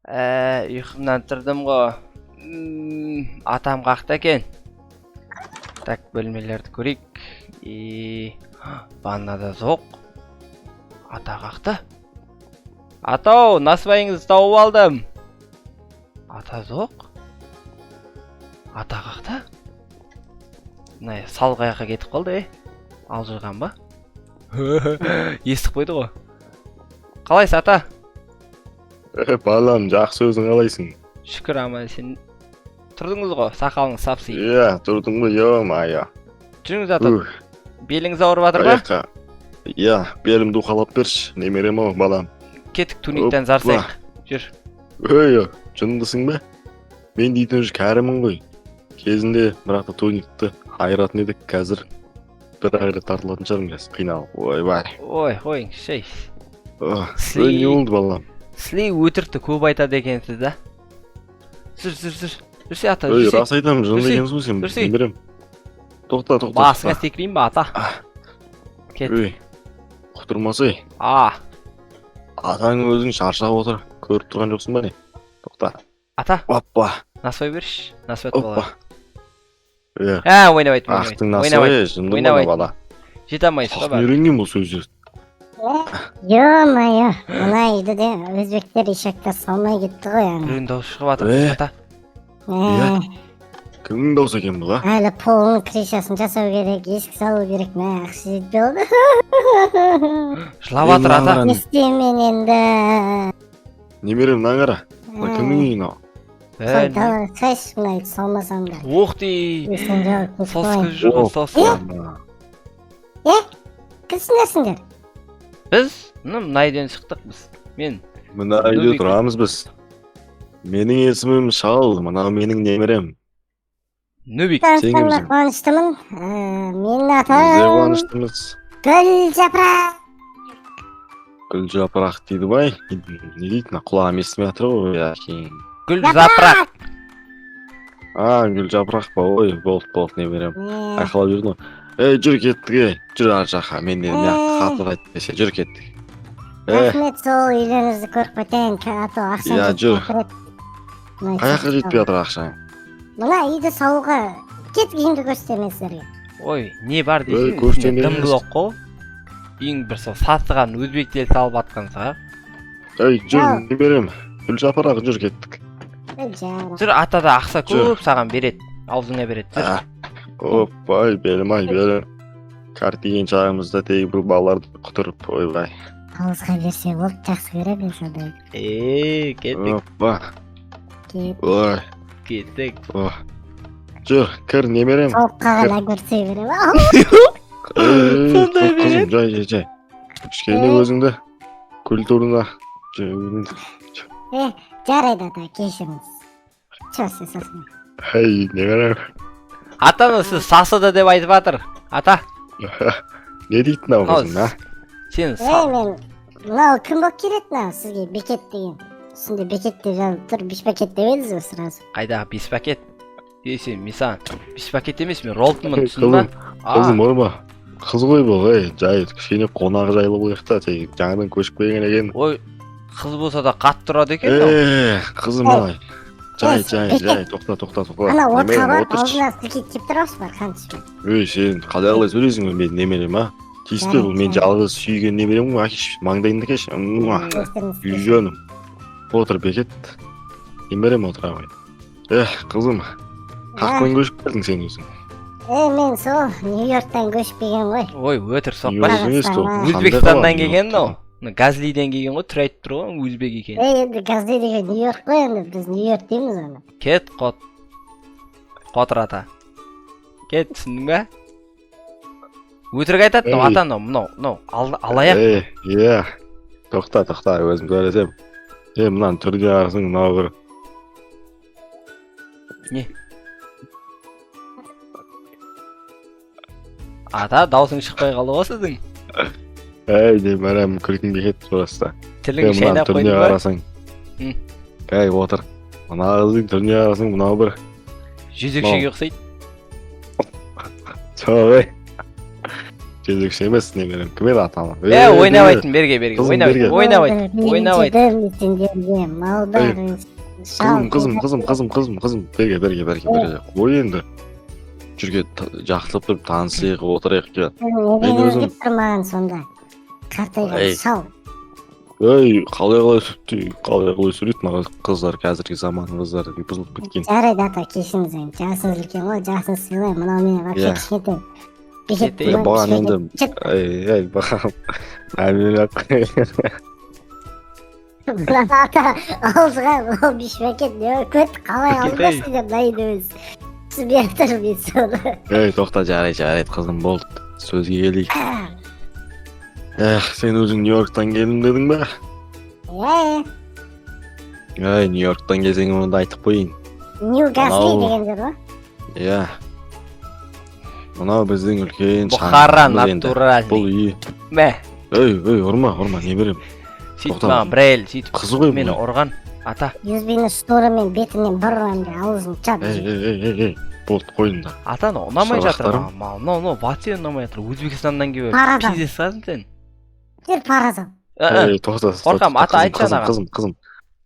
Ұйқымнан тұрдым ғой. Атам қақта екен. Так, бөлмелерді көрейік. И ваннада жоқ. Ата қақта. Атау, насыбайыңызды тауып алдым. Ата жоқ. Ата қақта. Мына сал қаяққа кетіп қалды, е? Алып жүрген ба? Естіп қойды ғой. Қалайсыз, ата? Балам, жақсы, өзің қалайсың? Шүкір, аман есен. Тұрдыңыз ғой, сақалыңыз сапсиып. Иә, тұрдым ғой, ё-моё. Жүріңіз, ата. Беліңіз ауырып жатыр ма? Аяққа. Иә, белімді уқалап берші, немерем ау, балам. Кеттік, турниктен зарсайық. Жүр. Өй, жындысың ба? Мен дейтін уже кәрімін ғой. Кезінде бірақ та турникті айыратын едік, қазір бір ақ рет тартылатын шығармын қазір, қиналып. Ойбай. Ой, қойыңызшы, ей. Ой, не болды, балам? Сілей өтірікті көп айтады екенсіз да. Жүр, жүр, жүр. Жүрсе, ата, Ой, жүрсе. рас айтамын, жынды Жүрсей, екенсің ғой сен, жүрсей. немерем. Тоқта, тоқта, Басыңа тоқта. секірейін ба, ата? Кет. Ой, құтырмасай. А, Атаң өзің шаршап отыр, көріп тұрған жоқсың ба не? Тоқта. Ата, Оппа, насыбай берші. Насыбай оппа. бала. Иә, Ә, ойнамайды, ойнамайды. ақтың Ойнамайды. насыбайы, жынды Ойнамайды. бала. Жете алмайсыз ғой Қаяқтан бәрі. үйренген бұл сөздерді? Ё-моё, мына үйді де өзбектер ишакта салмай кетті ғой ана. Біреудің дауысы шығып жатыр, Э. ата. Мә, Кімнің дауысы екен бұл, а? әлі полының крышасын жасау керек, есік салу керек, мә, ақша жетпей қалды. Жылап жатыр, ата. Не істеймін мен енді? Немерем, мынаны қара. Мына кімнің үйі мынау? Ә, Қой, далаға қайшы мына үйді салмасам да. Ох ты. Есім жауып кетіп Соска қалайын. жүр ғой, О. соска. Ана, Кімсіңдерсіңдер? Біз, мына үйден шықтық біз. Мен мына үйде Нубик. тұрамыз біз. Менің есімім Шал, мынау менің немерем. Нубик. Танысқаныма кімсің? қуаныштымын. Менің Біз де атым қуаныштымыз. Гүл Жапырақ. Гүл жапырақ дейді бай. Не дейді мына, құлағым естімей жатыр ғой, әкең. Гүл запырақ. А, гүл жапырақ па? Ой, болды, болды, немерем. Мә, Айқайлап жүрдің ғой. Ей, жүр кеттік, ей. Жүр ар жаққа. Мен не қатты айт десе, жүр кеттік. Е, рахмет, сол үйлеріңізді көріп кетейін, а то ақшам Иә, жетпей жүр. жатыр еді. Мына үйді қаяққа жетпей салуға. жатыр ақшаң? Мына үйді салуға кеттік, үйімді көрсетемін мен сіздерге. Ой, не бар Ой, десең, көрсем үстіне дым емес. блок қой. Үйің бір сол сасыған өзбектер салып жатқан шығар. Ей, жүр, Ау. немерем. Гүл жапырақ, жүр кеттік. Гүл Жапырақ. Жүр, ата да ақша Жүр. көп саған береді. Аузыңа береді. Жүр. А, Оппай, белім ай, белім. Картиген шағымызда тегі бір балаларды құтырып, ойбай. Ауызға берсе болды, жақсы көремін мен сондайды. Е, кеттік, Оппа, Кет. ой, кеттік. о. Жүр, кір, немерем. Толып қалған огурцы беремін. Ей, Сондай қызым, береді. жай, жай, жай. Кішкене өзіңді культурно. Е, жарайды, ата, кешіріңіз. Чё, сен сосын. Ей, немерем. Атаны сіз сасыды деп айтып жатыр. Ата, Не дейді мынау мынау қызың, а? сен Ей, мен мынау кім болып келеді мынау сізге бекет деген? Үстінде бекет деп жазылып тұр, беш пакет деп едіңіз ғой сразу. Қайдағы бес пакет? Ей, сен, мен саған бес пакет емес, мен роллтонмын, түсіндің ба? Қызым, қызым, ұрма. Қыз ғой бұл, ей, жай, кішкене қонақ жайлы болайық та, тегі жаңадан көшіп келген екен. Ой, қыз болса да қатты тұрады екен мынау. Е, қызым ай. Жай, Ей, жай, бекет. жай, тоқта, тоқта, тоқта. Ана отқа Немерем, барып отыршы. аузына сілкейді деп тұрасыз ба, қаншық? Ей, сен қалай қалай сөйлейсің мен немерем, а? Тиіспе, бұл мен жалғыз сүйген немерем ғой, әкеш, маңдайыңды кеш. Муа. Кешіріңіз. Үйжөнім. Отыр, Бекет. Немерем, отыра ғой. Эх, қызым, қақтан көшіп келдің сен өзің. Е, мен сол Нью-Йорктан көшіп келген ғой. Ой, өтірік соқпашы. Нью-Йорк емес ол. Қазақстанға. Қандай қала Өзбекстаннан Нью-Йорк келген мынау. деген? Мына Газлиден келген ғой, түрі айтып тұр ғой, өзбек екен. Е, енді Газли деген Нью-Йорк қой енді, біз Нью-Йорк дейміз оны. Кет, қот. Қотыр ата. Кет, түсіндің бе? Өтірік айтады мынау, Ей. ата мынау, мынау, мынау алаяқ. Ей, иә. Тоқта, тоқта, өзім сөйлесем. Е, мынаның түріне қарасаң, мынау бір. Не? Ата, даусың шықпай қалды ғой сіздің. Ей, немерем, күлкің кетті просто. Тілің Е, мынаның шайнап түріне қойдың ба? қарасаң. Ей, отыр. Мына қыздың түріне қарасаң, мынау бір. Жезөкшеге ұқсайды. Жоқ, ей. Жезөкше емес, немерем. Кім еді атамы? Е, ойнап айттым, берге, берге. Қызым, Ойнап берге. айттым, ойнап айттым, ойнап айттым. Сендерге малдар Қызым, қызым, қызым, қызым, қызым, қызым. Берге, берге, берге, берге. Қой енді. Жүрге жақсылап тұрып танысайық, отырайық кел. Мен өзім- келіп тұр маған сонда қартайған Ей. шал. Ей, қалай қалай сөйтті, қалай қалай сөйлейді маған қыздар, қазіргі заман қыздары бұзылып кеткен. Жарайды, ата, кешіріңіз, енді жасыңыз үлкен ғой, жасын сыйлаймын. Мынау мен вообще Иә. кішкентай бекет. Кетейін. Е, бұған енді ей, ей, бұған әмин. Мына ата ауызға мынау бишмәкет не болып кетті, қалай Бекет, алдыңыз деп дайын өзі түсінбей жатырмын мен соны. Ей, тоқта, жарайды, жарайды, қызым, болды. Сөзге келейік. Эх, сен өзің Нью-Йорктан келдім дедің бе? Иә. Ей, Нью-Йорктан келсең, оны да айтып қояйын. Нью Гасли Анау- деген жер ғой. Иә. Мынау біздің үлкен Бұхара шаңырағымыз енді. натуральный. Бұл үй. Мә, Ей, ей, ұрма, ұрма, не берем. сөйтіп Тоқта. маған бір әйел сөйтіп Қызы ғой мені бұл. ұрған, ата. Юзбені шторымен бетінен бір ұрамын де, аузын жап. Ей, ей, ей, ей, ей, болды, қойыңдар. Ата, анау ұнамай жатыр Шырақтарым. маған. Маған мынау мынау вообще ұнамай жатыр. Өзбекстаннан келіп Парадан. пиздец шығасың сен. Жүр, паразан. Ә, Ей, тоқта, тоқта, Қорқам, тоқта, ата, қызым, айтшы қызым, анаға. қызым, қызым.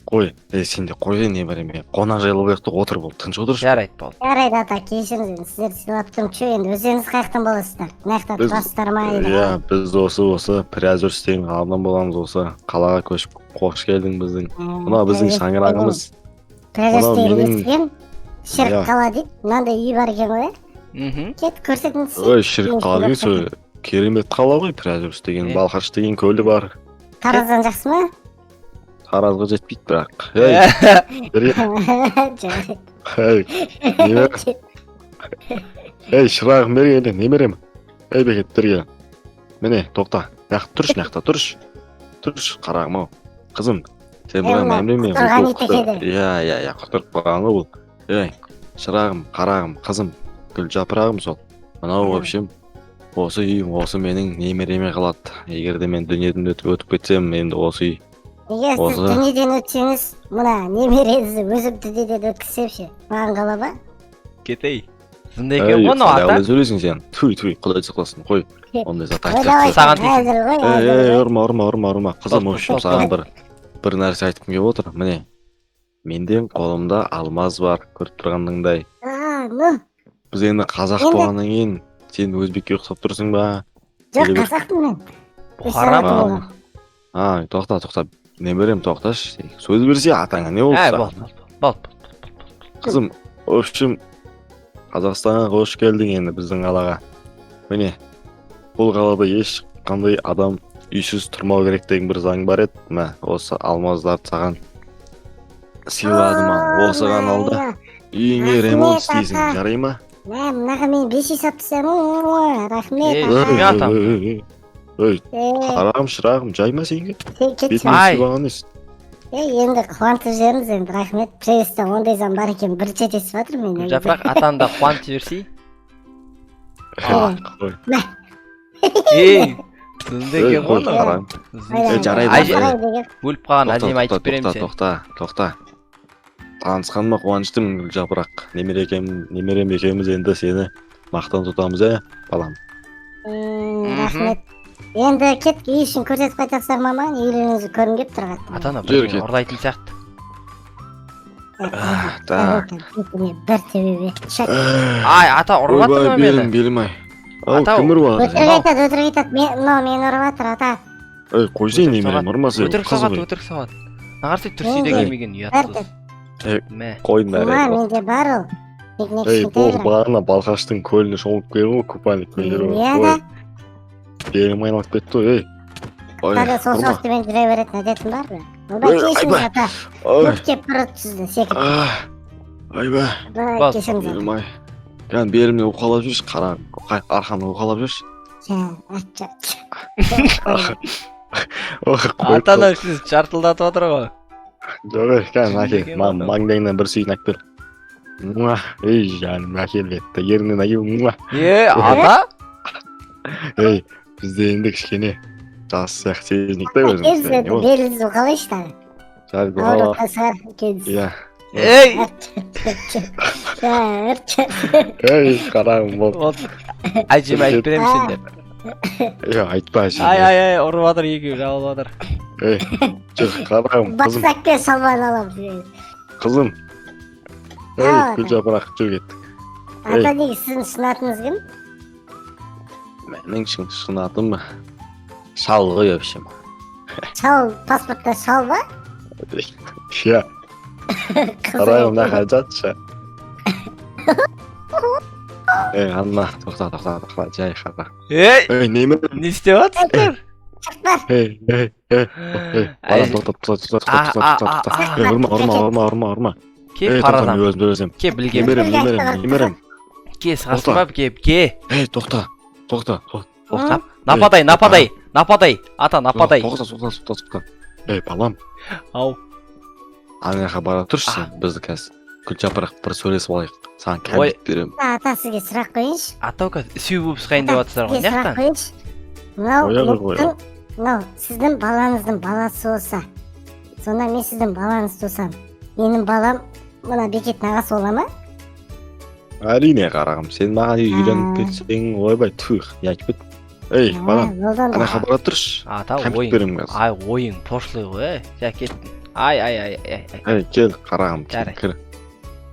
Қой, ей, сен де қой, не бар еме. Қонақ жайлы болайық та, отыр бол, тыныш отыршы. Жарайды, болды. Жарайды, ата, кешіріңіз, енді сіздерді сыйлап тұрмын. Че, енді өздеріңіз қай жақтан боласыздар, мына жақта Біз- тұрасыздар ма или? Иә, біз осы Приозерстен қаладан боламыз, осы қалаға көшіп қош келдің біздің. Мынау біздің шаңырағымыз. Приозерстен мынау менің- естігем, шірік Иә. қала дейді, мынандай үй бар екен ғой, иә? Мхм. Кет, көрсетіңізші. Ой, шірік қала деген сол керемет қала ғой, Приозерск деген, Е. Балқаш деген көлі бар. Тараздан жақсы ма? Таразға жетпейді бірақ. Ей, берге, Жарайды. ей, немерем, ей, шырағым, бері кел, немерем. Ей, Бекет, бері кел. Міне, тоқта. Мына жақта тұршы, мына жақта тұршы. Тұршы, қарағым ау. Қызым, сен Ей, бұған мынау мән берме. құтырған Бұл ит екен. Иә, иә, иә, құтырып қалған ғой бұл. Ей, шырағым, қарағым, қызым, гүл жапырағым сол. Мынау, в общем, осы үй, осы менің немереме қалады. Егер де мен дүниеден өтіп кетсем, енді осы үй. Егер сіз Осы- дүниеден өтсеңіз, мына немереңізді өзім дүниеден өткізсем ше, маған қала ма? Кетей. Зынды екен ғой мынау, Ей, ата. қалай сөйлейсің сен? Туй, туй, Құдай сақтасын, қой. Ондай зат Ойнап айтпа. Саған айтамын, тисін. әзіл ғой, Ей, әзіл ей, ғой. ұрма, ұрма, ұрма, ұрма. Қызым, в общем, Тоқта, саған бір нәрсе айтқым келіп отыр. Міне, менден қолымда алмаз бар, көріп тұрғаныңдай. А, ну. Біз енді қазақ Енді- болғаннан кейін, сен өзбекке ұқсап тұрсың ба? Жоқ, Или бір- қазақпын мен. Бұхара Өз ма? болған. А, тоқта, тоқта. Немерем, тоқташы. Сөз берсе атаңа не болды Ә, саған? болды, болды, болды. Қызым, в общем, Қазақстанға қош келдің енді біздің қалаға. Міне, бұл қалада ешқандай адам үйсіз тұрмау керек деген бір заң бар еді. Мә, осы алмаздарды саған сыйладым ал. Осыған ал да үйіңе Рахмет, ремонт істейсің, ата. жарай ма? Мә, мынаға мен бес үй сатып тастаймын. Рахмет, Ей, ата. Мен атам. Ей, ей, Ей, қарағым, шырағым, жай ма сенге? сен кетші. Бетіңе Ай. сыйлаған емес. Ей, енді қуантып жібердіңіз енді, рахмет. Престе ондай заң бар екен, бірінші рет естіп жатырмын мен. Гүл жапырақ, атаны да қуантып жіберсей. Қой. Ей, зынды Ей, екен қой, ғой мынау. қарағым. Зынды. Ей, жарайды, Әже- жарайды. Деген. Өліп қалған Тоқта, әжеме айтып тоқта, беремін тоқта, сен. тоқта, тоқта. Танысқаныма қуаныштымын, гүл жапырақ. Немерем екеуміз енді сені мақтан тұтамыз, ә, балам. Рахмет. Енді кет, үй ішін көрсетіп қайтасыздар ма маған? Үйлеріңізді көргім келіп тұр қатты. Ата, ана Жүр, бірдеңе кет. ұрлайтын сияқты. Так. Бетіне бір тебебе. Шак. Ай, ата, ұрып жатыр Ойбай, ма белім, мені? белім ай. Ау, Ата, кім ұрып жатыр Өтірік сені? айтады, өтірік айтады. Мен, мынау мені ұрып жатыр, ата. Ей, қойсай, Өтірік немерем, соғады. ұрмаса, Өтірік қыз соғады, ғой. өтірік соғады. Мына қарасай, түрсиде Ей. келмеген ұятсыз. Ей. Мә. Қойыңдар, Ма, ей. менде бар ол. Бетіне Ей, кішкентай бұл бірақ. бағана Балқаштың көліне шомылып келген ғой, купальник көлдері Иә бар. да. Ой, белім айналып кетті ғой, ей. Ой, Тағы сол ұрма. соғыстымен жүре беретін әдетім бар бірақ. Ойбай, Ой, кешіріңіз, айбай. ата. Ой, Көп кеп бұрып сізді секіріп. а, ойбай, Былай, Бас. кешіріңіз, ата. белім ай. Кән белімнен уқалап жүрші, қарағым. Арқамнан уқалап жүрші. Жа, атша. Ох, қойып Ата, ана сіз жартылдатып отыр ғой. Жоқ, ей, кән, әке, Екен адам. маңдайыңнан бір сүйін әкел. Муа, ей, жаным, әкел бетті. Еріннен әкел, муа. Е, ата? Ей, бізде енді кішкене жас сияқты сезінейік та өзімізді. Кешіріңіз, Не енді болды? беліңізді уқалайыншы тағы. Жарайды, Ауырып уқала. қалса екенсіз. Иә. Ей! Жа, Ей, қарағым, болды. Болды. Әжеме айтып беремін сен деп. Е, айтпа. Ай, ай, ай, ұрып жатыр екеуі, жабылып жатыр. Ей, жүр, қарағым, қызым. Бассақ пен шалбарын аламын. Қызым, ей. Ау, Гүл жапырақ, жүр, кеттік. Ата, неге сіздің шын атыңыз кім? Менің шын атым Шал ғой, в общем. Шал, паспортта шал ба? Иә. Қарағым, мына жаққа жатшы. Ей, анна, тоқта, тоқта, тоқта, жай, қара. Ей! Ей, неме? Не істеп жатсыңдар? Шық, Ей, ей, ей, ей, Ай. балам, тоқта, тоқта, тоқта, А, тоқта, а, тоқта, а, тоқта. а. Ей, ұрма, ұрма, ұрма, ұрма, ұрма. Ке, Ей, тоқта, парадан. мен өзім өзім. Ке, білгем. Немерем, немерем, немерем. Ке, сығасың ба? Ке, ке. Ей, тоқта, тоқта, тоқта. Нападай, нападай, нападай, ата, нападай. Тоқта, тоқта, тоқта, тоқта. Ей, балам. Ау. Ана жаққа бара тұршы сен, бізді қазір гүл жапырақ бір сөйлесіп алайық, саған Ой. кәмпит беремін. Ата, сізге сұрақ қояйыншы. Ата, қазір үсеу болып шығайын деп жатсыздар ғой Сізге мына сұрақ жақтан. қояйыншы. Мынау Қоя ғой, қоя. мынау сіздің балаңыздың баласы болса, сонда мен сіздің балаңызды тусам, менің балам мына Бекеттің ағасы бола ма? Әрине, қарағым, сен маған үйленіп кетсең, ойбай, түх, не айтып кеттің. Ей, балам. Болды Ана онда. жаққа бара тұршы. Ата, Кәмпит ойың. беремін қазір. Ай, ойың пошлый ғой, ей. Жа, кеттім. Ай, ай, ай, ай, ай. Ей, кел, қарағым, кел. Жарайды. Кір,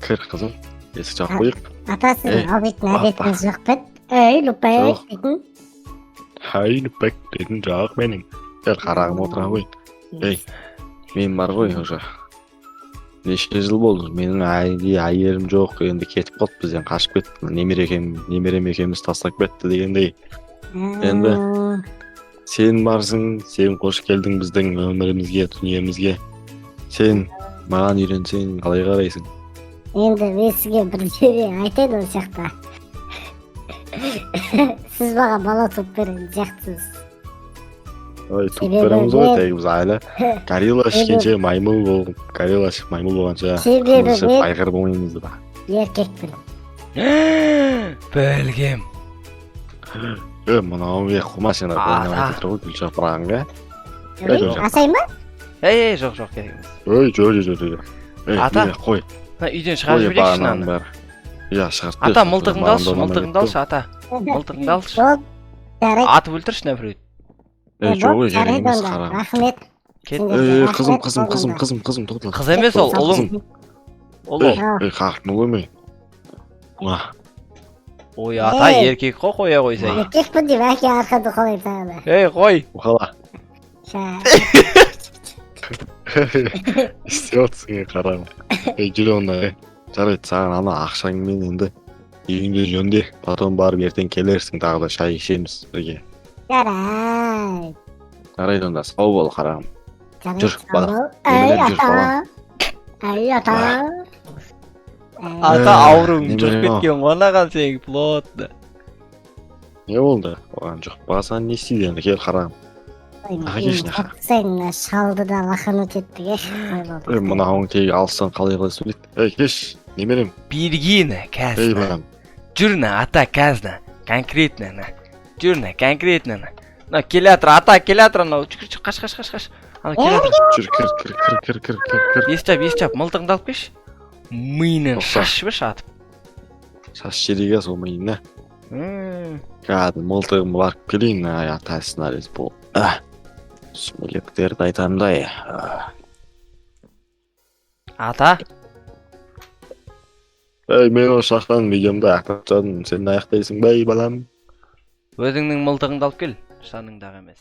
кір, қызым, есік жауып қояйық. Ата, сіздің Ей, ал дейтін апа. әдетіңіз жоқ па еді? Ей, лупай Жоқ. дейтін. Хай, нүппек дейтін жоқ менің. Кел, қарағым, отыра ғой. Ей, мен бар ғой, уже неше жыл болды, менің әйелім жоқ енді, кетіп қалды, бізден қашып кетті, немерем екеуміз тастап кетті дегендей. Енді. Сен барсың, сен қош келдің біздің өмірімізге, дүниемізге. Сен маған үйленсең, қалай қарайсың? Енді мен сізге бірдеме айтайын, ол жақта сіз маған бала туып берген сияқтысыз. Ой, туып Себебі береміз ғой. мен- Тегі біз әлі горилла ішкенше маймыл бол, горилла ішіп маймыл болғанша, Себебі қымыз ішіп мен- айғыр болмаймыз ба? Еркекпін. Білгем. Е, мынау, е, қума сен. Ата. Ойнап айтып тұр ғой гүл жапырағыңа. Ей, жоқ. асайын ба? Ей, ей, жоқ, жоқ, керек емес. Ой, жоқ, жоқ, жоқ, жоқ, ей. Ата. Міне, қой. Мына үйден шығарып Қой, жіберейікші бағананың мынаны. бәрі, иә, шығарып Ата, берші, мылтығыңды маған алшы, да ұнамай мылтығыңды кетті. алшы, ата. Мылтығыңды алшы. Болды, жарайды. Атып өлтірші мына біреуді. Ей, жоқ, ей, керек Жарайды емес, онда. қарағым. Рахмет Кет. сендерге, Ей, қызым, рахмет, қызым, болды қызым, онда. қызым, қызым, тоқта. Қыз емес ол, ұлың. Ұлы. Ей, ей, қақпын қоймай. Мына. Ой, ата, Ей. еркек қой, қоя қойса. Еркекпін деп әке арқанды қалай тағы да. Ей, қой. Мұқала. Ша. Істеп отырсың, ей, қарағым. Ей, жүр онда, ей. Жарайды, саған ана ақшаңмен енді үйіңді жөнде, потом барып ертең келерсің, тағы да шай ішеміз бірге. Жарайды. Жарайды онда, сау бол, қарағым. Жарайды, Жүр, сау бала. бол. Ай, Немерем, жүр, ата. балам. Ай, ата. Ай. Ата, ауруың немене жұғып ау? кеткен ғой анаған сенің плотно. Не болды? Оған жұқпаса не істейді енді? Кел, қарағым. Ой, Аға, келші, аға. Сайын мына шалды да лохануть еттік, е. Ой, болды. Ей, мынауың тегі алыстан қалай қалай сөйлейді. Ей, кеш, немерем. Бергені Ей, қазір. балам. Жүр на, ата, қазір. Конкретно на. Жүр на, конкретно на. Мына келе жатыр, ата, келе жатыр анау. Жүр, жүр, қаш, қаш, қаш, қаш. Анау келе жатыр. Жүр, кір, кір, кір, кір, кір, кір, кір. Есік жап, есік жап, мылтығыңды алып келші. Миынан Тоқта. шашып жіберші атып. Шаш жерге сол миына. Кәдімгі мылтығымды барып келейін, ай, атасына рез бол. Сүмелектерді айтамын да, е. Ата, Ей, мен осы жақтан видеомды аяқтап тастадым. Сен аяқтайсың ба, ей, балам? Өзіңнің мылтығыңды алып кел. Штаныңдағы емес.